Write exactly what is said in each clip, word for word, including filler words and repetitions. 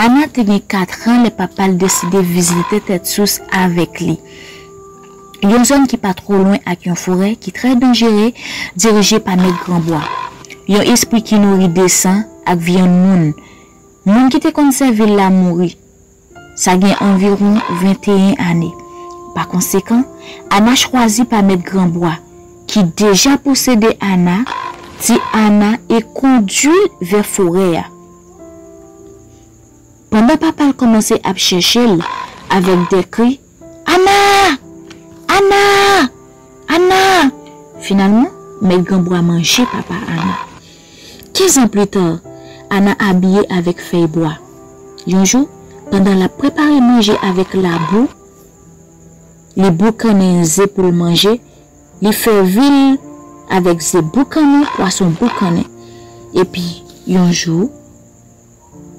Ana te gen kat an lè papa l deside vizite Tèt Sous avèk li, yon zòn ki pa twò lwen ak yon forè ki trè danjere, dirije pa Mèt Granbwa, yon espri ki nouri de san ak vyann moun. Moun ki te konn sèvi l la mouri. Sa gen anviwon venteyen ane. Pa konsekan, Ana chwazi pa Mèt Granbwa, ki deja posede Ana, di Ana e kondui l vè forè a. Pandan papa l kòmanse ap chèche l avèk de kri, "Ana! Ana! Ana!" Finalman, Mèt Granbwa manje papa Ana. Kenz an pli ta, Ana abiye avèk fèy bwa. Yon jou, pandan l ap prepare manje avèk labou, li boukannen ze pou l manje, li fèvi l avèk ze boukannen, pwason boukannen. Epi, yon jou,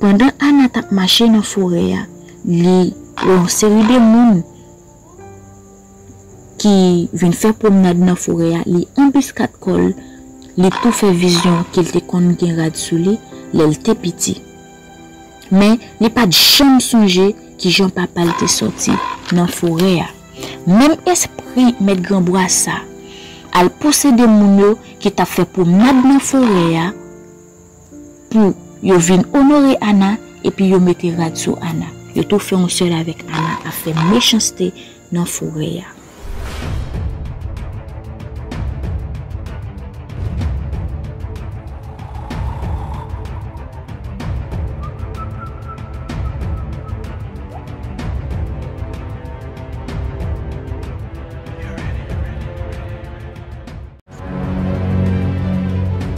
pandan Ana t ap mache nan forè a, li wè yon seri de moun ki vin fè pwomnad nan forè a, li anbiskad kò l, li tou fè vizyon ke l te konn gen rad sou li lè l te piti. Men, li pa t janm sonje kijan papa l te sòti nan forè a. Menm espri Mèt Granbwa sa al posede moun yo ki t ap fè pwomnad nan forè a, pou yo vin onore Ana, epi yo mete rad sou Ana. Yo tou fè yon sèl avèk Ana ap fè mechanste nan forè a.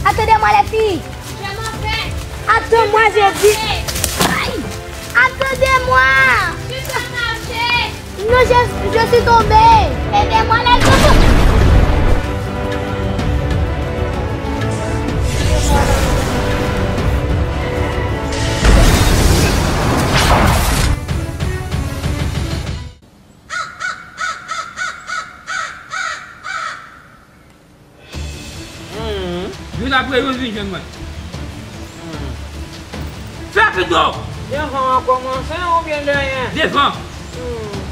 Attendez-moi, les filles. Je m'en vais. Attends-moi, j'ai dit. Aïe. Attendez-moi. Je peux marcher. Non, je, je suis tombée. Aidez-moi, les autres. Hmm. Youn apre youn vin jwenn mwen. Hmm. Fè pito! Devan an kòmanse oubyen dèyè? Devan. Hmm.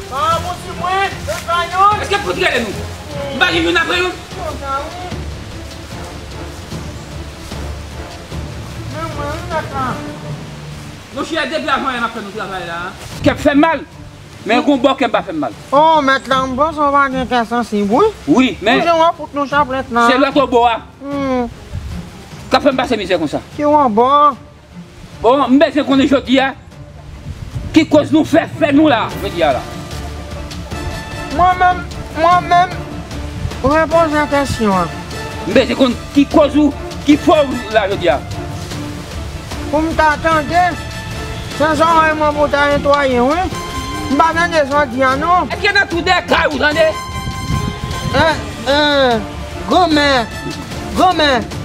Pa abouti mwen, se pa youn. Èske pou t rele nou? Hmm. M pa gen youn apre youn? Konsa, wi. Men mwen, wi, mèt la. Monchè, depi avan yè m ap fè nou travay la. Kè ap fè m mal, men gon bò kè m pa fè m mal. Oh, mèt la, m panse w pa gen kè sansib, wi. Wi, men. Ou jan w ap fout nou chaplèt la. Se lòt bò a. Hmm. K ap fè m pase mizè konsa. Ki wòbò? Bon, m bezwen konnen jodi a, ki koz nou fè, fè nou la, jodi a la. Mwen menm, mwen menm, repoze kesyon an. M bezwen konn ki koz ou, ki fè w la jodi a. Pou m ta tande, se zòrèy mwen pou ta netwaye, wi. M pa tande sa w di a, non. Èske nan twou dèyè kay ou tande? Eh, eh, granmèt, granmèt,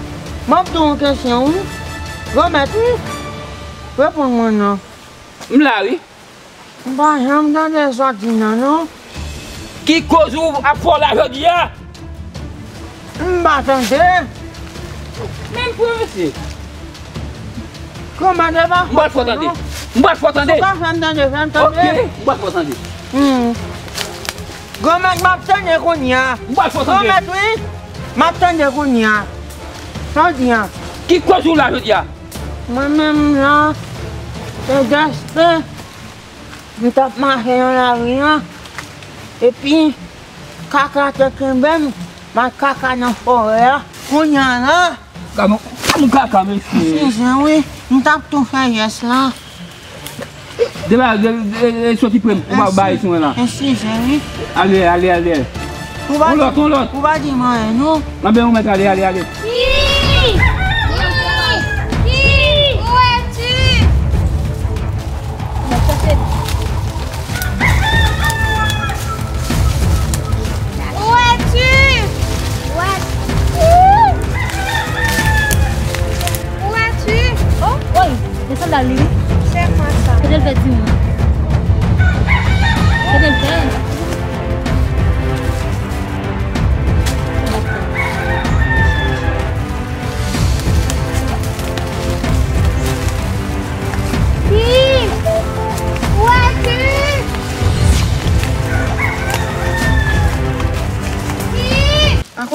m ap di w yon kesyon, wi. Granmèt, wi. Reponn mwen non. M la, wi. M pa janm tande sa w di nan, non. Ki koz ou ap fè w la jodi a? M pa tande. Men pou misye. Kòman de pa? M pral fè w tande. Non. M pral fè w tande. Ou pa fè m tande, fè m tande. Ok, m pral fè w tande. Hmm. Granmèt, m ap tande kounye a. M pral fè w tande. Granmèt, wi. M ap tande kounye a. Sa w di a? Ki koz ou la jodi a? Mwen menm la, se dèske m t ap mache nan lari a, epi kaka te kenbe m, m al kaka nan forè a. Kounye a la. Kòman, kòman kaka, mesye? Sizen, wi, m t ap tou fè jès la. Dema, de, de, de, soti pre m, ou pa bay sou mwen la. Eskize, wi. Ale, ale, ale. Ou pa, on lòt, on lòt. Ou pa di m anyen, non. Anben, ou mèt ale, ale, ale. Qui? Qui? Qui? Où es-tu? Où es-tu? Où es-tu? Où es-tu? Oh, woy, gen sandal li, wi. Se kwa sa? Kote l fè di mwen? Kote l fè? Dakò.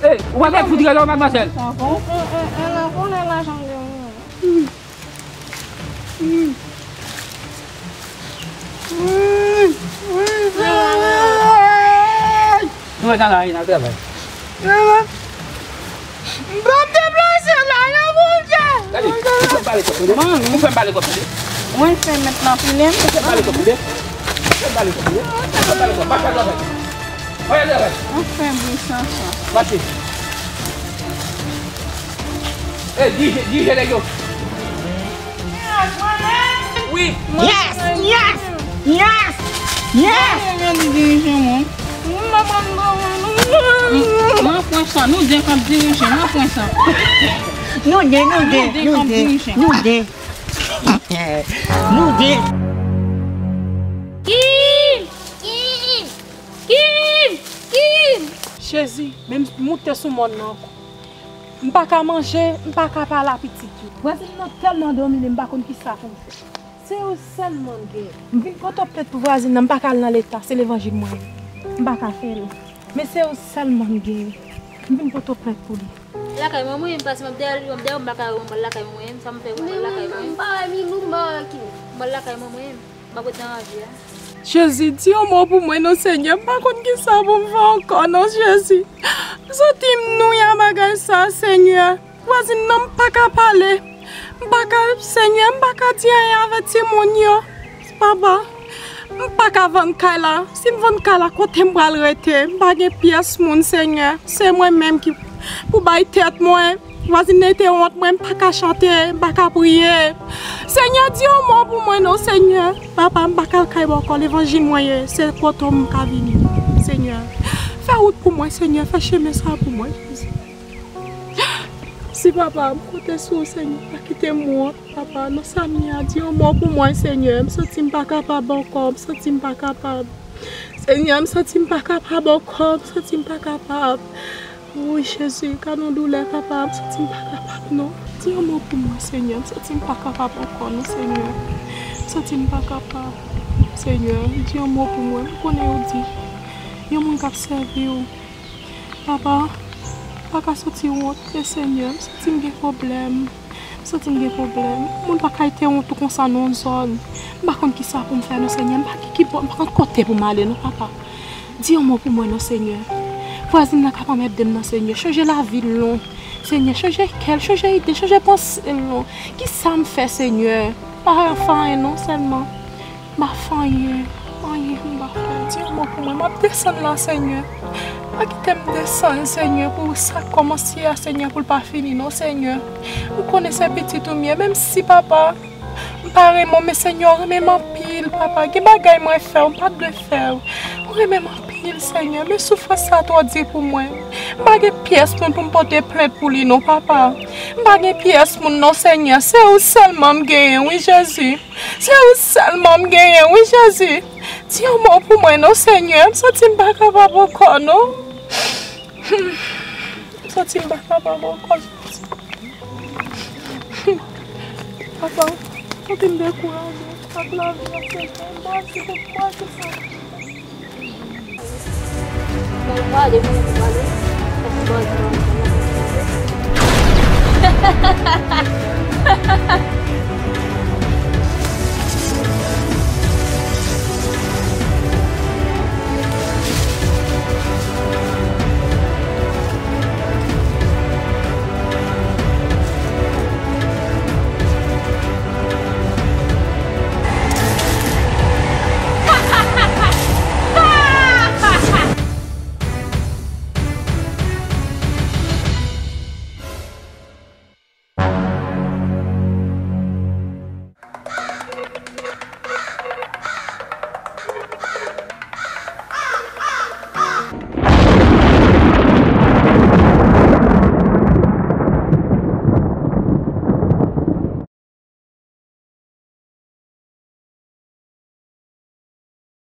Ey, ou pa fè fout rele w, madmwazèl. Sa bon? E, e, e, la, bon, la, la, jan de. Nou wè nan lari, nan travay. M p ap deplase la, non, Bondye. Gade, ou fè m pale kòb tande. Ou fè m pale kòb tande. Mwen fè mèt nan pile m. Ou fè m pale kòb tande. Ou fè m pale kòb tande. Ou fè m pale kòb. Mache al travay. Mache al travay. Ou fè bri san san. Mache. Ey, dirije, dirije nèg yo. Wi. Yes! Yes! Yes! Yes! Mwen di dirijan mwen. Mwen pa pran travay non. Mwen pran sa, nou de k ap dirije, mwen pran sa. Nou de, nou de, nou de, nou de. Nou de. Nou de. Iv! Iv! Jezi, men m moute sou mòn nan ankò. M pa ka manje, m pa ka pale a pitit yo. Vwazin nan tèlman domine m, m pa konn kisa pou m fè. Se ou sèlman m gen. M vin pote plent pou vwazin nan, m pa ka al nan leta, se levanjil mwen ye. M pa ka fè l. Men se ou sèlman m gen. M vin pote plent pou li. Lakay mwen mwen, m pase m ap dèyè l, m ap dèyè l, m pa ka wè mwen lakay mwen, sa m fè mwen lakay mwen. M pa wè Milou, m pa wè Kim. Mwen lakay mwen mwen, m ap ret nan raje a. Jezi, di yon mo pou mwen non Senyè, m pa konn kisa pou m fè ankò non Jezi. M santi m nou yon bagay sa Senyè. Vwazin nan m pa ka pale. M pa ka, Senyè, m pa ka di anyen avè timoun yo. Papa, m pa ka vann kay la. Si m vann kay la, kote m pral rete? M pa gen pyès moun, Senyè. Se mwen menm ki pou bay tèt mwen. Vwazin nan te wont mwen, m pa ka chante, m pa ka priye. Senyè, di yon mo pou mwen non, Senyè. Papa, m pa ka al kay bòkò, levanjil mwen ye. Se kote w m ka vini, Senyè. Fè wout pou mwen, Senyè. Fè chemen sa pou mwen, Jezi. Si papa, m konte sou ou, Senyè, pa kite m wont, papa, nan sa m ye a, di yon mo pou mwen, Senyè, m santi m pa kapab ankò, m santi m pa kapab. Senyè, m santi m pa kapab ankò, m santi m pa kapab. Wi, Jezi, gad yon doulè, papa, m santi m pa kapab, non. Di yon mo pou mwen, Senyè, m santi m pa kapab ankò, non, Senyè. M santi m pa kapab, Senyè, di yon mo pou mwen, m konnen yo di, yon moun k ap sèvi w, Papa, m pa ka soti wont, men Senyè, m santi m gen pwoblèm. M santi m gen pwoblèm. Moun pa ka ete wont ou konsa nan yon zòn. M pa konn kisa pou m fè non, Senyè. M pa gen kibò, m pa konn kote pou m ale non, Papa. Di yon mo pou mwen non, Senyè. Vwazin nan ka pèmèt de m nan, Senyè. Chanje lavi l non. Senyè, chanje kè l, chanje ide, chanje panse l non. Kisa m fè, Senyè? Pa fè anyen non, sèlman. M pa fè anyen, anyen m pa fè. Di yon mo pou mwen, m ap desann la, Senyè. Pa kite m desann, Senyè, pou sa k kòmanse a, Senyè, pou l pa fini, non, Senyè. M konnen se pitit ou m ye, menm si, papa, m pa renmen w, men, Senyè, w renmen m anpil, papa. Gen bagay mwen fè w, m pa t dwe fè w. Ou renmen m anpil, Senyè, men soufrans sa twò di pou mwen. M pa gen pyès moun pou m pote plent pou li, non, papa. M pa gen pyès moun, non, Senyè. Se ou sèlman m genyen, wi, Jezi. Se ou sèlman m genyen, wi, Jezi. Di yon mo pou mwen, non, Senyè. M santi m pa kapab ankò, non. M santi m pa kapab ankò, Jezi. Papa, m santi m dekouraje ak lavi a, Senyè. M pa di pou m pa di sa. Mwen pale, mwen pale.